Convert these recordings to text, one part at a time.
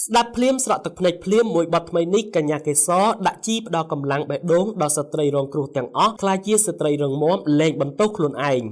ស្ដាប់ភ្លាមស្រក់ទឹកភ្នែកភ្លាមមួយបទថ្មីនេះកញ្ញាកេសរដាក់ជីផ្ដល់កម្លាំងបេះដូងដល់ស្ត្រីរងគ្រោះទាំងអស់ក្លាយជាស្ត្រីរឹងមាំលែងបន្ទោសខ្លួនឯង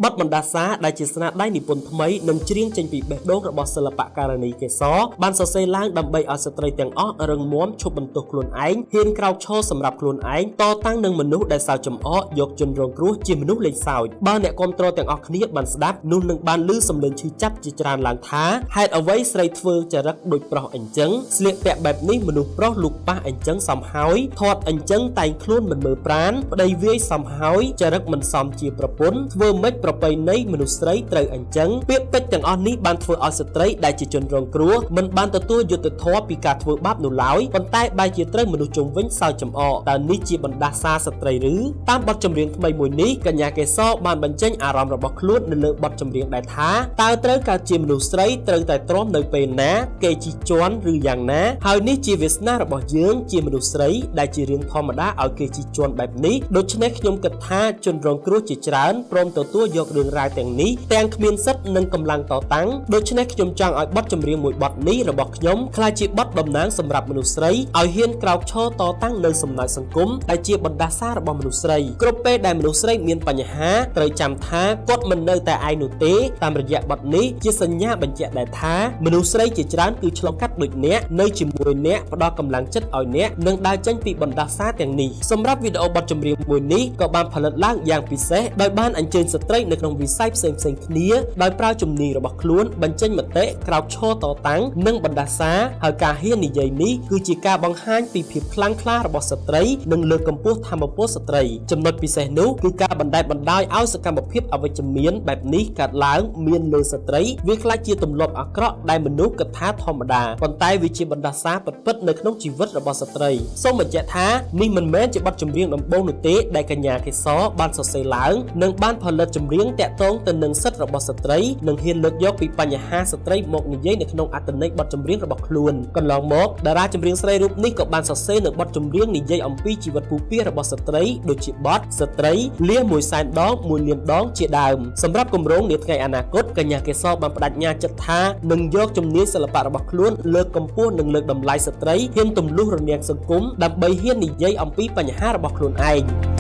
បទបណ្ដាសាដែលជាស្នាដៃនិពន្ធថ្មីនិងច្រៀងចេញពីបេះដូងរបស់សិល្បការិនីកេសរបានសរសេរឡើងដើម្បីឲ្យស្ត្រីទាំងអស់រឹងមាំឈប់បន្ទោសខ្លួនឯងហ៊ានក្រោកឈរសម្រាប់ខ្លួនឯងតតាំងនឹងមនុស្សដែលសើចចំអកយកជនរងគ្រោះជាមនុស្សលេងសើចបើអ្នកគាំទ្រទាំងអស់គ្នាបានស្ដាប់នោះនឹងបានឮសំឡេងឈឺចាប់ជាច្រើនឡើងថាហេតុអ្វីស្រីធ្វើចរិតដូចប្រុសអញ្ចឹងស្លៀកពាក់បែបនេះមនុស្សប្រុសលូកប៉ះអញ្ចឹងសំហើយធាត់អញ្ចឹងតែងខ្លួនមិនមើលប្រានប្តីវាយសំហើយចរិតមិនសមជាប្រពន្ធធ្វើម៉េចប្រពៃណីមនុស្សស្រីត្រូវអញ្ចឹងពាក្យពេចន៍ទាំងអស់នេះបានធ្វើឲ្យស្ត្រីដែលជាជនរងគ្រោះមិនបានទទួលយុត្តិធម៌ពីការធ្វើបាបនោះឡើយប៉ុន្តែបែរជាត្រូវមនុស្សជុំវិញសើចចំអកតើនេះជាបណ្ដាសាស្ត្រីឬតាមបទចម្រៀងថ្មីមួយនេះកញ្ញាកេសរបានបញ្ចេញអារម្មណ៍របស់ខ្លួននៅលើបទចម្រៀងដែលថាតើត្រូវកើតជាមនុស្សស្រីត្រូវតែទ្រាំនៅពេលណាគេជិះជាន់ឬយ៉ាងណាហើយនេះជាវាសនារបស់យើងជាមនុស្សស្រីដែលជារឿងធម្មតាឲ្យគេជិះជាន់បែបនេះដូច្នេះខ្ញុំគិតថាជនរងគ្រោះជាច្រើនព្រមទទួលយករឿងរ៉ាវទាំងនេះទាំងគ្មានសិទ្ធិនិងកម្លាំងតតាំងដូច្នេះខ្ញុំចង់ឲ្យបទចម្រៀងមួយបទនេះរបស់ខ្ញុំក្លាយជាបទតំណាងសម្រាប់មនុស្សស្រីឲ្យហ៊ានក្រោកឈរតតាំងនៅសំណើចសង្គមដែលជាបណ្ដាសារបស់មនុស្សស្រីគ្រប់ពេលដែលមនុស្សស្រីមានបញ្ហាត្រូវចាំថាគាត់មិននៅតែឯងនោះទេតាមរយៈបទនេះជាសញ្ញាបញ្ជាក់ដែលថាមនុស្សស្រីជាច្រើនគឺឆ្លងកាត់ដូចអ្នកនៅជាមួយអ្នកផ្ដល់កម្លាំងចិត្តឲ្យអ្នកនិងដើរចេញពីបណ្ដាសាទាំងនេះសម្រាប់វីដេអូបទចម្រៀងមួយនេះក៏បានផលិតឡើងយ៉ាងពិសេសដោយបានអញ្ជើញស្ត្រីនៅក្នុងវិស័យផ្សេងៗគ្នាដោយប្រើជំនាញរបស់ខ្លួនបញ្ចេញមតិក្រោកឈរតតាំងនិងបណ្ដាសាហើយការហ៊ាននិយាយនេះគឺជាការបង្ហាញពីភាពខ្លាំងក្លារបស់ស្ត្រីនិងលើកកម្ពស់ធម៌ពលស្ត្រីចំណុចពិសេសនោះគឺការបណ្ដែតបណ្ដោយឲ្យសកម្មភាពអវិជ្ជមានបែបនេះកើតឡើងមានលើស្ត្រីវាក្លាយជាទម្លាប់អាក្រក់ដែលមនុស្សគិតថាធម្មតាប៉ុន្តែវាជាបណ្ដាសាពិតៗនៅក្នុងជីវិតរបស់ស្ត្រីសូមបញ្ជាក់ថានេះមិនមែនជាបទចម្រៀងដំបូងនោះទេដែលកញ្ញាកេសរបានសរសេរឡើងនិងបានផលិតចម្រៀងតាក់ទងទៅនឹងសិទ្ធិរបស់ស្ត្រីនិងហ៊ានលើកយកពីបញ្ហាស្ត្រីមកនិយាយនៅក្នុងអត្ថន័យបទចម្រៀងរបស់ខ្លួនកន្លងមកតារាចម្រៀងស្រីរូបនេះក៏បានសរសេរនៅបទចម្រៀងនិយាយអំពីជីវិតពូពារបស់ស្ត្រីដូចជាបទស្ត្រីលាមួយសែនដងមួយលានដងជាដើមសម្រាប់គម្រោងនាថ្ងៃអនាគតកញ្ញាកេសរបានបដិញ្ញាចិត្តថានឹងយកជំនាញសិល្បៈរបស់ខ្លួនលើកកម្ពស់និងលើកតម្លៃស្ត្រីហ៊ានទម្លុះរនាំងសង្គមដើម្បីហ៊ាននិយាយអំពីបញ្ហារបស់ខ្លួនឯង។